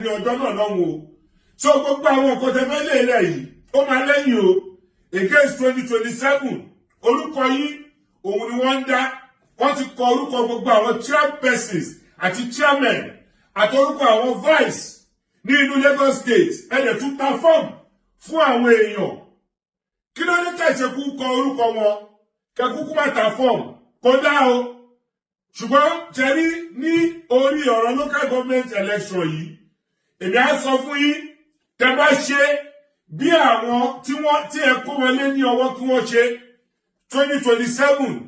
Ní ọjọ́ náà lọ́hùn o. So gbogbo àwọn nǹkan tẹ fẹ́ lé lẹ̀ yìí, ó máa lẹ́yìn o against 2027. Orúkọ yín òun ni wọ́n ń dá. Wọ́n ti kọ orúkọ gbogbo àwọn chairpersons àti chairmen àti orúkọ àwọn vice ní inú Lagos State. Ẹ dẹ̀ tún ta fọ́ọ̀mù fún àwọn èèyàn. Kí ló ní kẹ̀sẹ̀kú kọ orúkọ wọn, kẹkúkú má ta fọ́ọ̀mù kó dá o? Ṣùgbọ́n tẹ̀rí ní orí ọ̀rọ̀ local government election yìí, èmi á sọ fún yín, tẹ bá ṣe bí àwọn tí wọ́n tí ẹ kó wọlé ní ọwọ́ kí wọ́n ṣe 2027,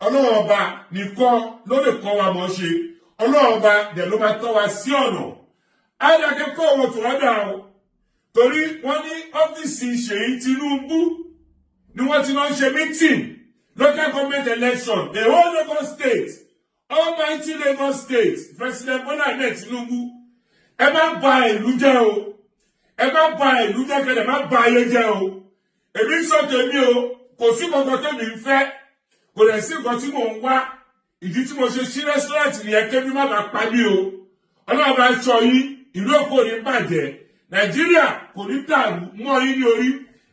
Ọlọ́run Ọba nìkan ló lè kọ́ wa mọ̀ ṣe. Ọlọ́run Ọba dẹ̀ ló máa tọ́ wa sí ọ̀nà. Àdàkẹ́ kọ́ wọn tó rọ́dà o, torí wọ́n ní ọ́fíìsì Ṣèyí Tinubu ni wọ́n ti lọ ń ṣe meeting local government election, the whole Lagos State, almighty Lagos State. President Bola Ahmed Tinubu, ẹ má bà ìlú jẹ́ o. Ẹ má bà ìlú jẹ́, kẹ́lẹ̀ má bà ayé jẹ́ o. Èmi ń sọ tèmi o. Kò sí kankan tèmi ń fẹ́, kò dẹ̀ sí nǹkan tí mò ń wá. Ìdí tí mo ṣe ṣí restaurant nìyẹn, kébí má bàa pa mí o. Ọlọ́run bá sọ yín, ìlú Èkó ní bàjẹ́, Nàìjíríà kò ní dàrú mọ́ yín ní orí.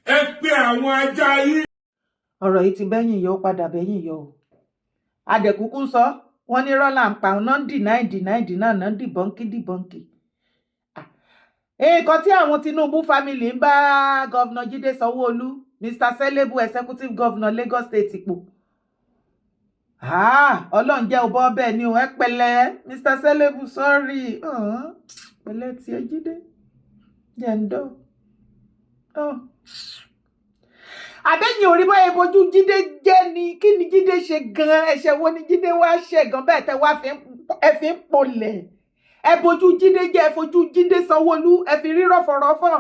Ẹ pé àwọn ajá yín. Ọ̀rọ̀ yìí ti bẹ́yìn yọ, ó padà bẹ́yìn yọ o. Adẹ̀kúkú sọ wọ́n ní rọ́là ń pa ọ̀nà, deny, deny, deny, náà debunk, debunk. Nǹkan tí àwọn Tinubu family ń bá Governor Jídé Sanwó-Olú, Mr Selebu, executive governor Lagos State pò, Ọlọ́run jẹ́ ọbọ̀ bẹ́ẹ̀ ni o. Ẹ pẹ̀lẹ́, Mr Selebu, sorry, pẹ̀lẹ́ tiẹ̀, Jídé jẹ̀ǹdọ́. Àbẹ́yìn orí bóyá ìbojú Jídé jẹ́ ni. Kí ni Jídé ṣe gan-an? Ẹ̀ṣẹ̀ wo ni Jídé wá ṣe gan bẹ́ẹ̀ tẹ́ wá ẹ fi ń polẹ̀? Ẹ bojú Jídé jẹ́, ẹ fojú Jídé Sanwó-Olú, ẹ fi rí rọ̀fọ̀rọ̀fọ̀.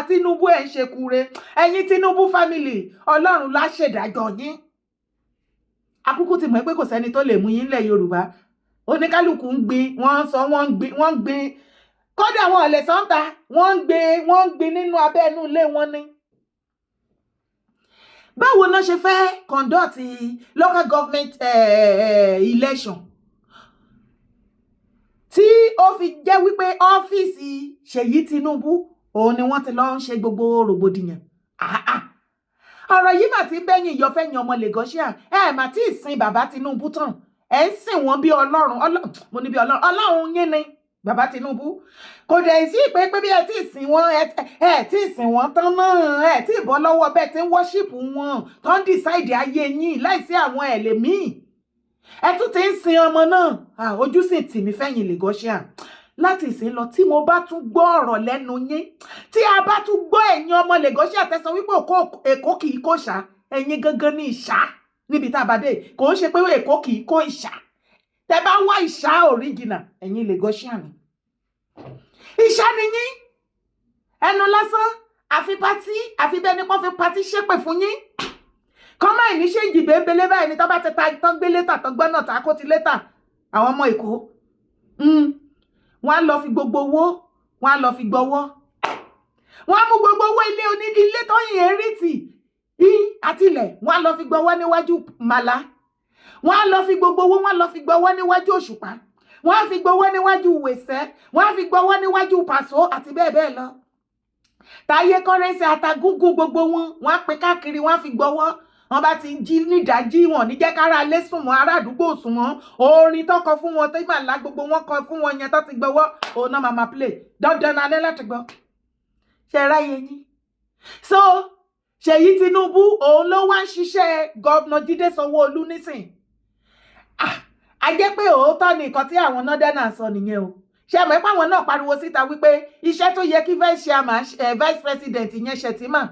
Tinubu, ẹ̀ ń ṣe kure. Ẹ̀yin Tinubu family, Ọlọ́run lá ṣèdájọ́ yín. Akúkú ti mọ̀ pé kò sẹ́ni tó lè mú yín lẹ̀ Yorùbá. Oníkálukú ń gbin, wọ́n ń sọ, wọ́n ń gbin, wọ́n ń gbin. Kódà wọn ò lè sọ́ńtà, wọ́n ń gbin, wọ́n ń gbin nínú abẹ́ inú ilé wọn ni. Báwo náà ṣe fẹ́ conduct local government election tí ó fi jẹ́ wípé ọ́fíìsì Ṣèyí Tinubu òun ni wọ́n ti lọ ń ṣe gbogbo rògbòdìyàn? Ọ̀rọ̀ yìí mà ti bẹ́yìn yọ fẹ́yìn ọmọ Lagosian. Ẹ mà tí ì sin bàbá Tinubu tán. Ẹ ń sìn wọ́n bí Ọlọ́run. Mo ní bí Ọlọ́run, Ọlọ́run yín ni bàbá Tinubu. Kò dẹ̀ sí pé bí ẹ tí ì sìn wọ́n, ẹ tí ì sìn wọ́n tán náà, ẹ tí ì bọ́ lọ́wọ́ bẹ́ẹ̀ tí ń worship wọn tó ń decide ayé yín láìsí àwọn ẹlẹ́mìí. Ẹ tún ti ń sin ọmọ náà. Ojú sì tì mí fẹ́yìn Lagosian. Láti ìsìn lọ, tí mo bá tún gbọ́ ọ̀rọ̀ lẹ́nu yín, tí a bá tún gbọ́ ẹ̀yin ọmọ Lagosian tẹ̀sán wípé Èkó kì í kó ṣá, ẹ̀yin gangan ní ìṣá níbi tá a bá dé. Kò ń ṣe pé Èkó kì í kó ìṣá. Tẹ bá ń wá ìṣá original, ẹ̀yin Lagosian ni ìṣá ni yín. Ẹnu lásán, àfi party, àfi bẹ́ẹ̀ ni wọ́n fi party ṣépè fún yín. Kọ́mọ̀ ìní ṣéǹjì bẹ́ńbélé báyìí ni. Tó bá ti ta tán, gbé létà tán, gbọ́ náà tá kó ti létà. Àwọn ọmọ Èkó, wọ́n á lọ fi gbogbo owó, wọ́n á lọ fi gbọ́wọ́, wọ́n á mú gbogbo owó ilé oní ilé tó yìn erítì àtilẹ̀, wọ́n á lọ fi gbọ́wọ́ níwájú màlá. Wọ́n á lọ fi gbogbo owó, wọ́n á lọ fi gbọ́wọ́ níwájú Òṣùpá, wọ́n á fi gbọ́wọ́ níwájú Wèsẹ́, wọ́n á fi gbọ́wọ́ níwájú Pàṣọ àti bẹ́ẹ̀ bẹ́ẹ̀ lọ. Táyé Currency, àtàgúngún, gbogbo wọn, wọ́n á pe káàkiri, wọ́n á fi gbọ́wọ́. Wọ́n bá ti jí nídàájí, wọn ní jẹ́ kára lé sùn mọ́, ará àdúgbò sùn mọ́. Orin tó kọ fún wọn, tó mà lá gbogbo wọn kọ fún wọn yẹn, tó ti gbọ́wọ́, òun náà máa play. Dandan náà láti gbọ́. Ṣe ráyè yín? So Ṣèyí Tinubu òun ló wá ń ṣiṣẹ́ Governor Jídé Sanwó-Olú nísìn. A jẹ́ pé òótọ́ ni nǹkan tí àwọn northerners sọ nìyẹn o. Ṣe mọ̀ pé àwọn náà pariwo síta wípé iṣẹ́ tó yẹ kí vice chairman, vice president yẹn, Shettima,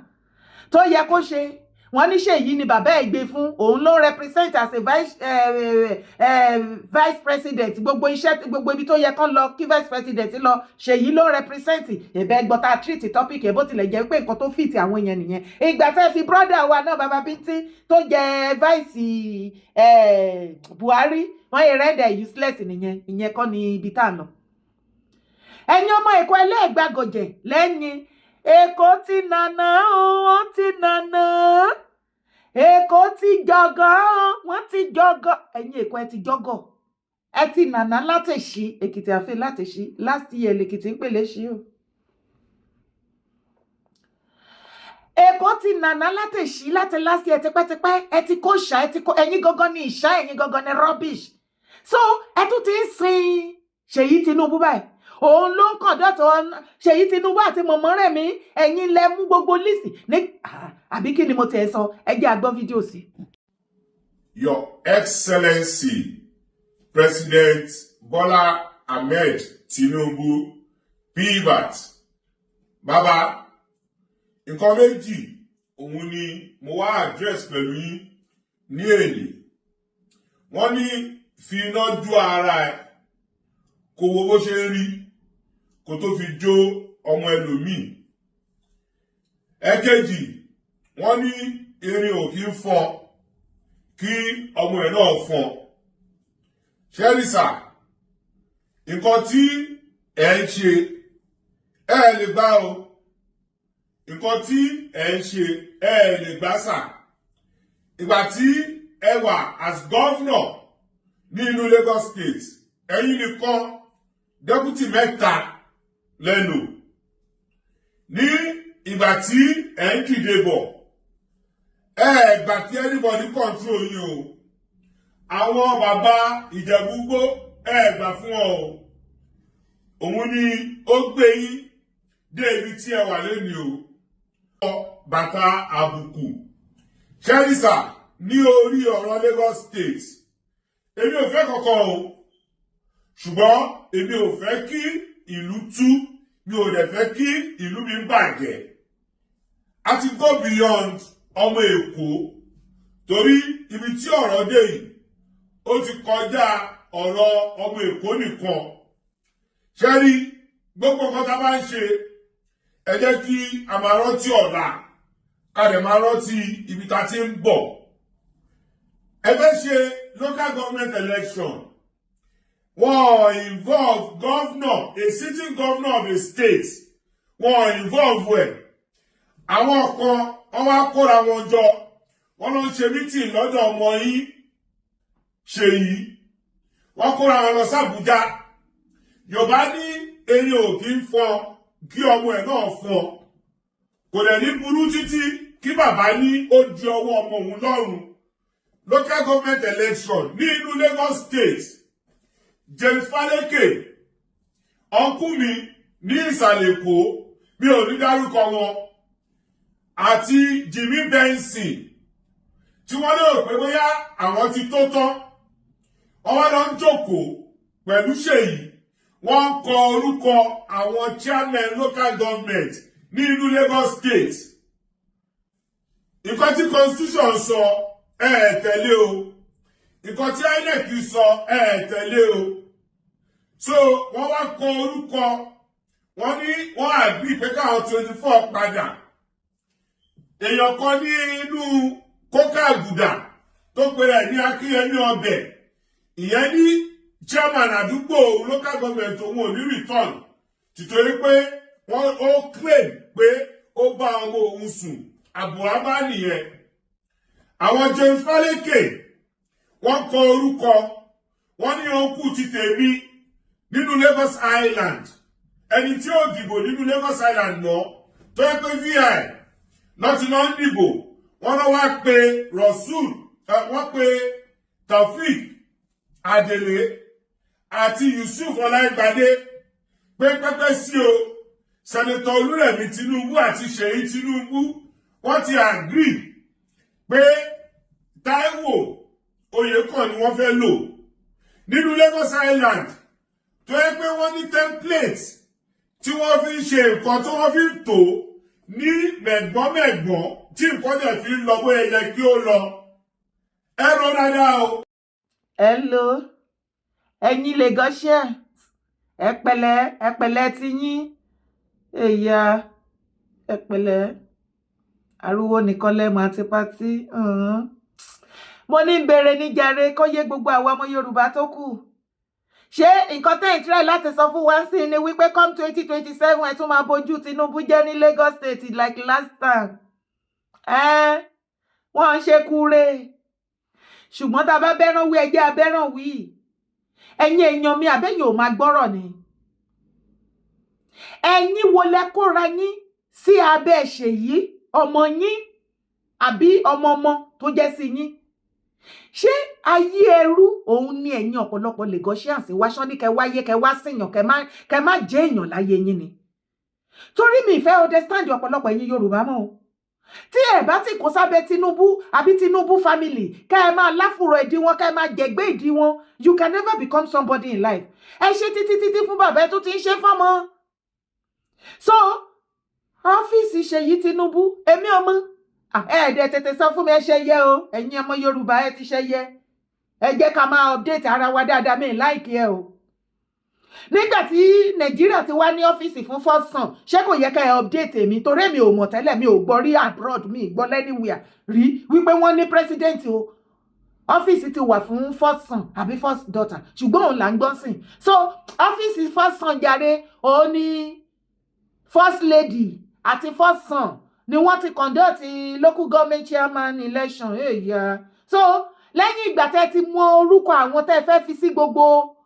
tó yẹ kó ṣe, wọ́n ní Ṣèyí ni bàbá ẹ̀ gbé fún. Òun ló ń represent as a vice president. Gbogbo iṣẹ́, gbogbo ibi tó yẹ kán lọ kí vice president lọ, Ṣèyí ló ń represent. Ẹ̀bẹ̀ gbọ́ta treat topic ẹ̀, bó tilẹ̀ jẹ́ pé nǹkan tó fit àwọn èèyàn nìyẹn. Ìgbà tẹ́ fi brother wa náà, bàbá Bíntín, tó jẹ́ vice Buhari, wọ́n yẹ render useless nìyẹn. Ìyẹn kọ́ ni ibi tá à ń lọ. Ẹ̀yin ọmọ Èkó, ẹlẹ́ẹ̀gbàgọ̀jẹ̀ lẹ́yìn Èkó ti nànà, wọ́n ti nànà. Èkó ti jọgọ́, wọ́n ti jọgọ́. Ẹ̀yin Èkó, ẹ ti jọgọ́. Ẹ ti nàná látẹ̀sí Èkìtì, àfi látẹ̀sí last year lèkìtì ń pèlè sí o. Èkó ti nàná látẹ̀sí láti last year tipẹ́tipẹ́. Ẹ ti kó ṣá, ẹ ti kó. Ẹ̀yin gangan ní ìṣá, ẹ̀yin gangan ní rubbish. So ẹ tún ti ń sin Ṣèyí Tinubu báyìí, òun ló ń kàn dọ́tọ̀ Ṣèyí Tinubu àti mọ̀mọ́ Rẹ̀mí. Ẹ̀yin lẹ mú gbogbo list ní àbí kí ni mo tiẹ̀ sọ? Ẹ jẹ́ a gbọ́ fídíò sí. Your Excellency, President Bola Ahmed Tinubu, PBAT, bàbá, nǹkan méjì òun ni mo wá address pẹ̀lú yín ní èlé. Wọ́n ní fi iná jó ara ẹ̀ kó wo bó ṣe ń rí kó tó fi jó ọmọ ẹlòmíì. Ẹ̀kejì, wọ́n ní irin ò kí ń fọ́n kí ọmọ ẹ̀ náà fọ́n. Ṣẹ́rìsà, nǹkan tí ẹ̀ ń ṣe, ẹ lè gbá o. Nǹkan tí ẹ̀ ń ṣe, ẹ lè gbá sà. Ìgbà tí ẹ wà as governor ní inú Lagos State, ẹ̀yin nìkan, deputy mẹ́ta lẹ́nu. Ní ìgbà tí ẹ̀ ń dìde bọ̀, ẹ gbà tí anybody control yín o. Àwọn bàbá Ìjẹ̀bú-Igbó, ẹ gbà fún ọ o. Òun ni ó gbé yín dé ibi tí ẹ wà lónìí o, bàtà àbùkù. Ṣẹ́rìsà, ní orí ọ̀rọ̀ Lagos State, èmi ò fẹ́ kankan o, ṣùgbọ́n èmi ò fẹ́ kí ìlú tú, mi ò dẹ̀ fẹ́ kí ìlú mi bàjẹ́. A ti go beyond ọmọ Èkó, torí ibi tí ọ̀rọ̀ dé yìí, ó ti kọjá ọ̀rọ̀ ọmọ Èkó nìkan. Ṣẹ́rí, gbogbo nǹkan tá a bá ń ṣe, ẹ jẹ́ kí a máa rántí ọ̀la, ká dẹ̀ máa rántí ibi tá a ti ń bọ̀. Ẹ fẹ́ ṣe local government election, wọ́n involve governor, a sitting governor of a state, wọ́n involve ẹ̀. Àwọn kan, wọ́n wá kóra wọn jọ, wọ́n lọ ń ṣe meeting lọ́dọ̀ ọmọ yín Ṣèyí. Wọ́n kóra wọn lọ sí Àbújá. Yorùbá ní eyín ò kí ń fọn kí ọmọ ẹ̀ náà fọn. Kò dẹ̀ ní burú títí kí bàbá ní ó di ọwọ́ ọmọ òun lọ́rùn. Local government election ní inú Lagos State, James Faleke, uncle mi ní ìsàlẹ̀ Èkó, mi ò ní dárúkọ wọn, àti Jimmy Benson, tí wọ́n lérò pé bóyá àwọn ti tó tán, wọ́n wá lọ ń jókòó pẹ̀lú Ṣèyí, wọ́n ń kọ orúkọ àwọn chairman local government ní inú Lagos State. Nǹkan tí constitution sọ, ẹ ẹ̀ tẹ̀lé o. Nǹkan tí INEC sọ, ẹ ẹ̀ tẹ̀lé o. So wọ́n wá kọ orúkọ, wọ́n ní wọ́n agree pé káwọn 24 padà. Èèyàn kan ní inú kókà àgùdà tó pèrè ní Akínyẹmí ọbẹ̀, ìyẹn ní chairman àdúgbò local government òun ò ní return, tìtorí pé wọ́n ó claim pé ó bá ọmọ òun sùn. Àbùhámá nìyẹn. Àwọn James Faleke, wọ́n kọ orúkọ, wọ́n ní òkú ti tèmi nínú Lagos Island, ẹni tí ó dìbò nínú Lagos Island mọ́, tó yẹ pé VI lọ́ti lọ ń dìbò. Wọ́n lọ wá pe Rasul, wọ́n pe Taofik Adele àti Yusuf Ọláìgbadé pé pẹ́pẹ́ sí o, Senator Olúrẹ̀mí Tinubu àti Ṣèyí Tinubu, wọ́n ti agree pé Táíwò Oyèkán ni wọ́n fẹ́ lò nínú Lagos Island, tó yẹ pé wọ́n ní template tí wọ́n fi ń ṣe nǹkan, tí wọ́n fi ń tò ní mẹ̀gbọ́n-mẹ̀gbọ́n, tí nǹkan dẹ̀ fi ń lọ bóyá yẹ kí ó lọ. Ẹ rọ dáadáa o. Hello, ẹ̀yin Lagosian, ẹ pẹ̀lẹ́, ẹ pẹ̀lẹ́ ti yín èyà, ẹ pẹ̀lẹ́. Ariwo nìkan lẹ́mọ àti party. Mo ní ń bèrè ní jàre, kó yé gbogbo àwọn ọmọ Yorùbá tó kù. Ṣé nǹkan tẹ́ ń try láti sọ fún wa sí ni wípé come 2027, ẹ tún máa bójú Tinubu jẹ́ ní Lagos State like last time? Ẹ wọ́n ń ṣe kúre, ṣùgbọ́n tá a bá bẹ́ràn wí, ẹjẹ́ abẹ́ràn wí. Ẹ̀yin èèyàn mi, àbẹ́yìn ò máa gbọ́rọ̀ ni? Ẹ̀yin wo lẹ kóra yín sí abẹ́ Ṣèyí, ọmọ yín àbí ọmọ ọmọ tó jẹ́ sí yín? Ṣé ayé ẹrú òun ni ẹ̀yin ọ̀pọ̀lọpọ̀ Lagosians wá ṣán ní kẹ wáyé, kẹ wá síyàn, kẹ má jẹ́ èèyàn láyé yín ni? Torí mi ìfẹ́ understand ọ̀pọ̀lọpọ̀ ẹ̀yin Yorùbá mọ́ o. Tí ẹ bá ti kó sábẹ́ Tinubu àbí Tinubu family, kẹ́ ẹ máa láfùrọ̀ ìdí wọn, kẹ́ ẹ máa jẹ̀gbẹ́ ìdí wọn, you can never become somebody in life. Ẹ ṣe títí títí fún bàbá, ẹ tó ti ń ṣe fọ́mọ. So ọ́fíìsì Ṣèyí Tinubu, èmi ọmọ ẹ ẹ̀ẹ́dẹ̀ tètè sọ fún mi. Ẹ ṣe yẹ o, ẹ̀yin ọmọ Yorùbá, ẹ ti ṣe yẹ. Ẹ jẹ́ ká máa update ara wa dáadáa. Mi like ẹ o. Nígbà tí Nàìjíríà ti wá ní ọ́fíìsì fún first son, ṣé kò yẹ ká ẹ update èmi? Torí èmi ò mọ̀ tẹ́lẹ̀, mi ò gbọ́ rí abroad, mi ì gbọ́ anywhere rí wípé wọ́n ní president o, ọ́fíìsì ti wà fún first son àbí first daughter, ṣùgbọ́n òun là ń gbọ́ sìn. So ọ́fíìsì first son jàre, òun ní first lady àti first son ni wọ́n ti conduct local government chairman election. Hey, so lẹ́yìn ìgbà tẹ́ ti mọ orúkọ àwọn tẹ́ fẹ́ fi sí gbogbo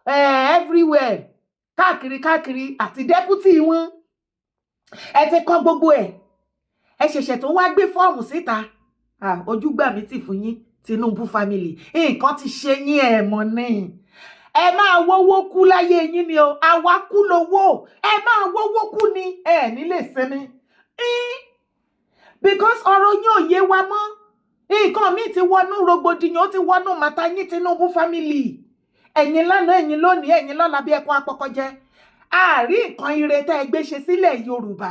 everywhere, káàkiri káàkiri, àti deputy wọn, ẹ ti kọ gbogbo ẹ̀, ẹ ṣẹ̀ṣẹ̀ tó wá gbé fọ́ọ̀mù síta. Ojú gbà mí tì fún yín, Tinubu family. Nǹkan ti ṣe yín, ẹ̀ mọ̀ ní ẹ máa wówó kú láyé yín ni o. Àwa kú lówó, ẹ máa wówó kú ni, ẹ ní lè sinmi, because ọ̀rọ̀ yín ò yé wa mọ́. Nǹkan míì ti wọnú rògbòdìyàn, ó ti wọnú màtá yín, Tinubu family. Ẹ̀yin lánàá, ẹ̀yin lónìí, ẹ̀yin lọ́la, bí ẹkún apọkọjẹ. Àárí nǹkan ire tẹ́ ẹ gbé ṣe sílẹ̀ Yorùbá,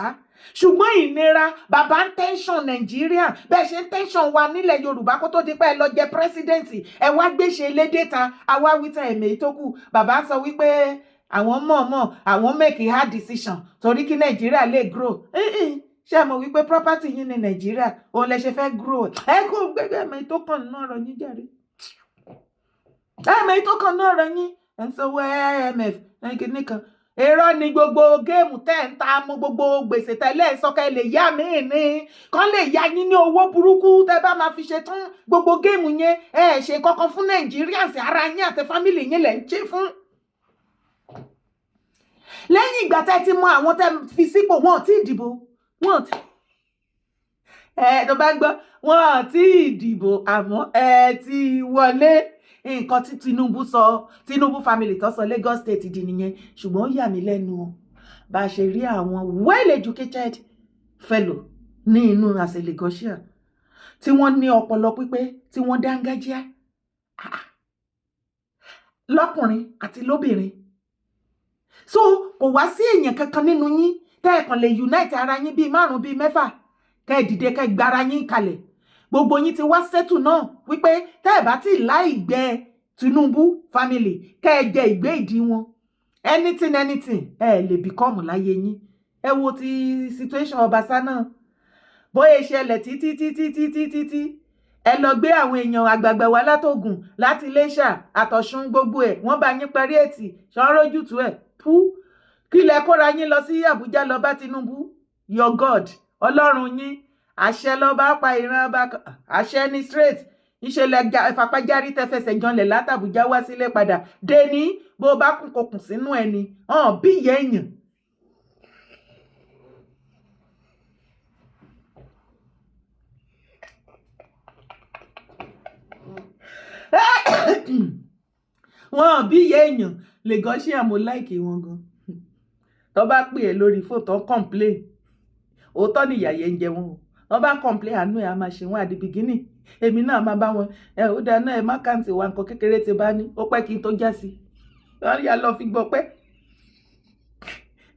ṣùgbọ́n ìnira. Bàbá ń tension Nàìjíríà, bẹ́ẹ̀ ṣe ń tension wa nílẹ̀ Yorùbá kó tó di pé ẹ lọ jẹ president. Ẹ wá gbéṣe lédè ta àwa wíta ẹ̀mí tó kù. Bàbá sọ wípé àwọn mọ̀ọ́mọ̀ àwọn make a hard decision torí kí Nàìjíríà lè grow. Ṣé ẹ mọ̀ wípé property yín ní Nàìjíríà, òun lẹ ṣe fẹ́ grow? Ẹ kó gbẹgbẹ ẹ̀mí tó kàn nínú ọ̀rọ̀ yín jàre, ẹ̀mí tó kàn nínú ọ̀rọ̀ yín. Ẹ̀ ń sanwó IMF kìíní kan, irọ́ ni gbogbo game tẹ́ ń ta mú, gbogbo gbèsè tẹ́lẹ̀ sọ́kẹ́ lè yá mí ní kán lè yá yín ní owó burúkú tẹ́ bá máa fi ṣe tán gbogbo game yẹn. Ẹ ṣe kankan fún Nàìjíríà sí, ara yín àti family yín lẹ̀ ń ṣe fún. Lẹ́yìn ìgbà tẹ́ ti mọ àwọn tẹ́ fi sípò, wọn ò tí ì dìbò, wọn ò tí ẹ tó bá gbọ́, wọn ò tí ì dìbò, àmọ́ ẹ ti wọlé. Nǹkan tí Tinubu sọ, Tinubu family tó sọ Lagos State di nìyẹn. Ṣùgbọ́n ó yà mí lẹ́nu o, bá a ṣe rí àwọn well educated fellow ní inú as a Lagosian tí wọ́n ní ọpọlọ pípé, tí wọ́n dángájíá lọ́kùnrin àti lóbìnrin. So kò wá sí èèyàn kankan nínú yín tẹ́ ẹ̀ kàn lè unite ara yín bíi márùn-ún, bíi mẹ́fà, kẹ́ ẹ dìde, kẹ́ ẹ gbára yín kalẹ̀? Gbogbo yín ti wá settle náà wípé tẹ́ ẹ̀ bá ti láì gbẹ Tinubu family, kẹ́ ẹ jẹ ìgbé ìdí wọn, anything anything, ẹ lè become láyé yín. Ẹ wo ti situation Ọbaṣá náà, bóyá ìṣẹ̀lẹ̀ títí títí títí títí, ẹ lọ gbé àwọn èèyàn àgbààgbà wá látògùn, láti Iléṣà àtọ̀ṣun, gbogbo ẹ̀ wọ́n bá yín parí ètì ṣọ́nrójútùú ẹ̀ pú. Kí lẹ kóra yín lọ sí Àbújá lọ bá Tinubu, your God, Ọlọ́run yín? Àṣẹ lọ bá pa ìran bá àṣẹ ní straight. Ńṣe lẹ fapájárí tẹ fẹsẹ̀ janlẹ̀ látàbújá wá sílé padà deni. Bó bá kún kokùn sínú ẹni hàn bí ìyá èèyàn. Wọn bí ìyá èèyàn. Lagosian, mo like wọn gan. Tó bá pè é lórí fóònù, tó complain, òótọ́ ni ìyà yẹn ń jẹ wọn o. Wọ́n bá complain, àánú ẹ̀ á máa ṣe wọ́n. At the beginning, èmi náà máa bá wọn ẹ ó dáa náà, ẹ má kàǹtì wa nǹkan kékeré ti bá ní ó pẹ́ kí n tó já sí, wọ́n yà lọ fi gbọ́ pẹ́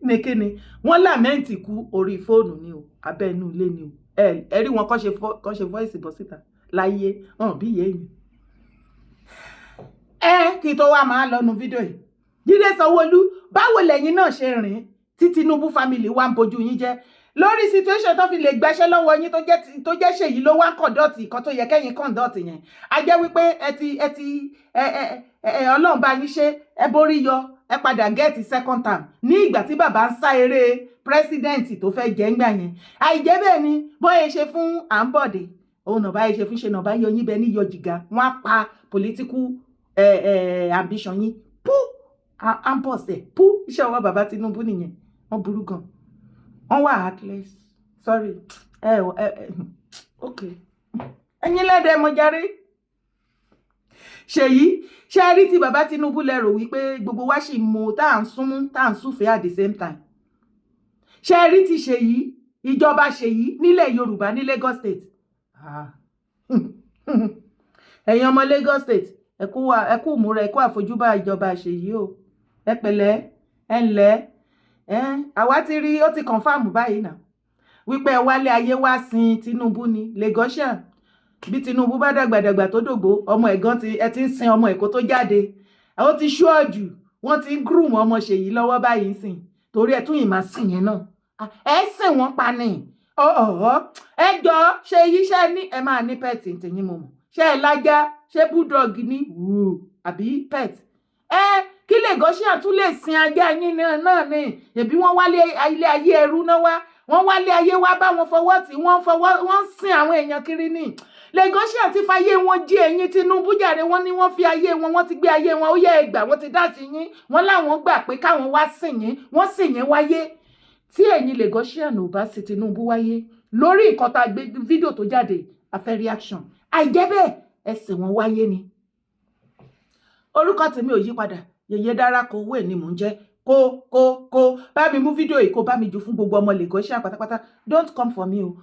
ní kíni. Wọ́n lament kú orí fóònù ni o, abẹ́ inú ilé ni o. Ẹ rí wọn kọ́ ṣe voice bọ́ síta láyé wọn bí ìyá èèyàn. Ẹ kí tó wá máa lọ́nu fídíò yìí, Jídé Sanwó-Olú, báwo lẹ́yìn náà ṣe rìn tí Tinubu family wá ń bojú yín jẹ́ lórí situation tó fi lè gbaṣẹ́ lọ́wọ́ yín, tó jẹ́ Ṣèyí ló wá conduct ìkan tó yẹ kẹ́yìn conduct yẹn? A jẹ́ wípé ẹ ti ẹ ẹ ẹ Ọlọ́run bá yín ṣe, ẹ borí yọ, ẹ padà get second term ní ìgbà tí bàbá ń sá eré president tó fẹ́ jẹ́ ńgbà yẹn. Àìjẹ́ bẹ́ẹ̀ ni, bóyá ṣe fún Àǹbọ̀dé òun náà, báyìí ṣe fún ṣe náà, bá yọ yín bẹ́ẹ̀ ní yọ jìgá, wọ́n á pa political ambition yín. Pú ampos ẹ̀ pú. Iṣẹ́ ọwọ́ bàbá Tinubu nìyẹn. Wọ́n burú gan, wọ́n wà heartless. Sorry, ẹ ẹ ẹ, ok, ẹ̀yin lẹ́dẹ̀ẹ́ mo jàre. Ṣèyí ṣe rí tí bàbá Tinubu lẹ́rò wípé gbogbo wa sì mú tá à ń súnmú, tá à ń súfèé at the same time. Ṣe rí ti Ṣèyí, ìjọba Ṣèyí nílẹ̀ Yorùbá ní Lagos State. Ah. Ẹ̀yin ọmọ Lagos State, ẹ kú ẹ kú ìmúra, ẹ kú àfojúbà ìjọba Ṣèyí o. Ẹ pẹ̀lẹ́, ẹ ǹlẹ́ ẹ. Àwa ti rí, ó ti confirm báyìí náà wípé ẹ wálé ayé wá sin Tinubu ní Lagosian. Bí Tinubu bá dàgbàdàgbà tó dògbò, ọmọ ẹ̀gán ti ẹ ti ń sin ọmọ Èkó tó jáde, ó ti ṣúọ̀jù. Wọ́n ti ń groom ọmọ Ṣèyí lọ́wọ́ báyìí ń sìn, torí ẹ tún yìí máa sìn yẹn náà, ẹ sìn wọ́n pa ni. Ọ̀ọ́ ẹ jọ, ṣe yíṣẹ́ ní ẹ máa ní pet tìyín, mo mọ̀. Ṣé ẹ lájá? Ṣé bulldog ní àbí pet ẹ? Kí Lagosian tún lè sin ajá yín náà ni. Ẹbí wọ́n wálé ilé ayé ẹrú náà wá, wọ́n wálé ayé wá bá wọn fọwọ́ tí wọ́n fọwọ́, wọ́n ń sin àwọn èèyàn kiri ní Lagosian ti fayé wọn jí ẹ̀yìn Tinubu jàre. Wọ́n ní wọ́n fi ayé wọn, wọ́n ti gbé ayé wọn, ó yẹ ẹgbà, wọ́n ti dá sí yín. Wọ́n láwọn gbà pé káwọn wá sìn yín, wọ́n sìn yín wáyé. Tí ẹ̀yin Lagosian ò bá sí Tinubu wáyé lórí nǹkan tá a gbé fídíò tó jáde, a fẹ́ reaction. Àìjẹ́ bẹ́ẹ̀, ẹsẹ̀ wọn wáyé ni. Orúkọ tèmi ò yí padà, Yèyé Dára kó owó ẹ̀ ni mò ń jẹ́. Kó kó kó bá mi mú fídíò yìí, kó bá mi jù fún gbogbo ọmọ Lagosian pátápátá. Don't come for me o.